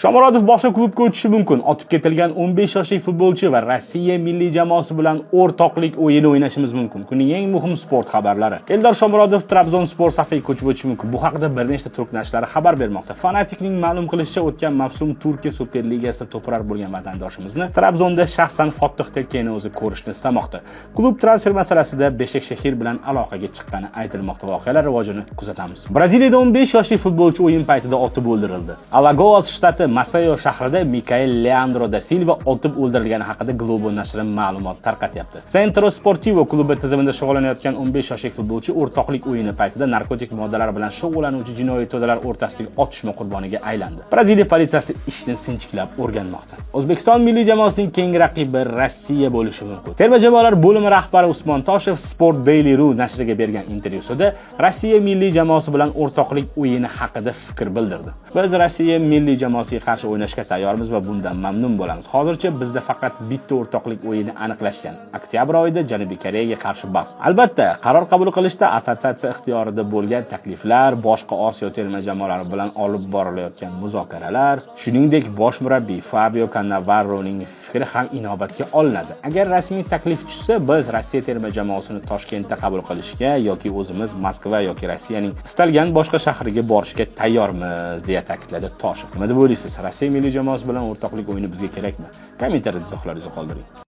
Shomurodov boshqa klubga o'tishi mumkin. Otib ketilgan 15 yoshli futbolchi va Rossiya milliy jamoasi bilan o'rtoqlik o'yini o'ynashimiz mumkin. Kunning eng muhim sport xabarlari. Eldor Shomurodov Trabzonspor safiga ko'chib o'tishi mumkin. Bu haqida bir nechta turk nashrlari xabar bermoqda. Fanatikning ma'lum qilishicha, o'tgan mavsum Turkiya Superligasida to'purar bo'lgan vatandoshimizni Trabzonda shaxsan Fotih Tekeni o'zi ko'rishni istamoqda. Klub transfer masalasida Beshakshehir bilan aloqaga chiqqani aytilmoqda. Voqealar rivojini kuzatamiz. Braziliyada 15 yoshli futbolchi o'yin paytida otib o'ldirildi. Alagoas shtati Masayo shahrida Mikael Leandro da Silva otib o'ldirilgani haqida Globo nashri ma'lumot tarqatyapti. Centro Sportivo klubi tizimida shug'ullanayotgan 15 yoshli futbolchi o'rtoqlik o'yini paytida narkotik moddalar bilan shug'ullanuvchi jinoiy to'dalar o'rtasidagi otishma qurboniga aylandi. Braziliya politsiyasi ishni sinchiklab o'rganmoqda. O'zbekiston milliy jamoasining keyingi raqibi Rossiya bo'lishi mumkin. Terma jamoalar bo'limi rahbari Usmon Toshev Sport Daily Ru nashriga bergan intervyusida Rossiya milliy jamoasi bilan o'rtoqlik o'yini haqida fikr bildirdi. "Biz Rossiya milliy jamoasiga qarshi o'ynashga tayyormiz va bundan mamnun bo'lamiz. Hozircha bizda faqat bitta o'rtoqlik o'yini aniqlashgan. Oktyabr oyida Janubiy Koreyaga qarshi bahs. Albatta, qaror qabul qilishda assotsiatsiya ixtiyorida bo'lgan takliflar, boshqa Osiyo terma jamoalari bilan olib borilayotgan muzokaralar, shuningdek, bosh murabbiy Fabio Cannavaroning fikri ham inobatga olinadi. Agar rasmiy taklif tushsa, biz Rossiya terma jamoasini Toshkentda qabul qilishga yoki o'zimiz Moskva yoki Rossiyaning istalgan boshqa shahriga borishga tayyormiz", deya ta'kidladi Toshev. Nima deb o'ylaysiz? Rossiya milliy jamoasi bilan o'rtoqlik o'yini bizga kerakmi? Kommentariyada izohlaringizni qoldiring.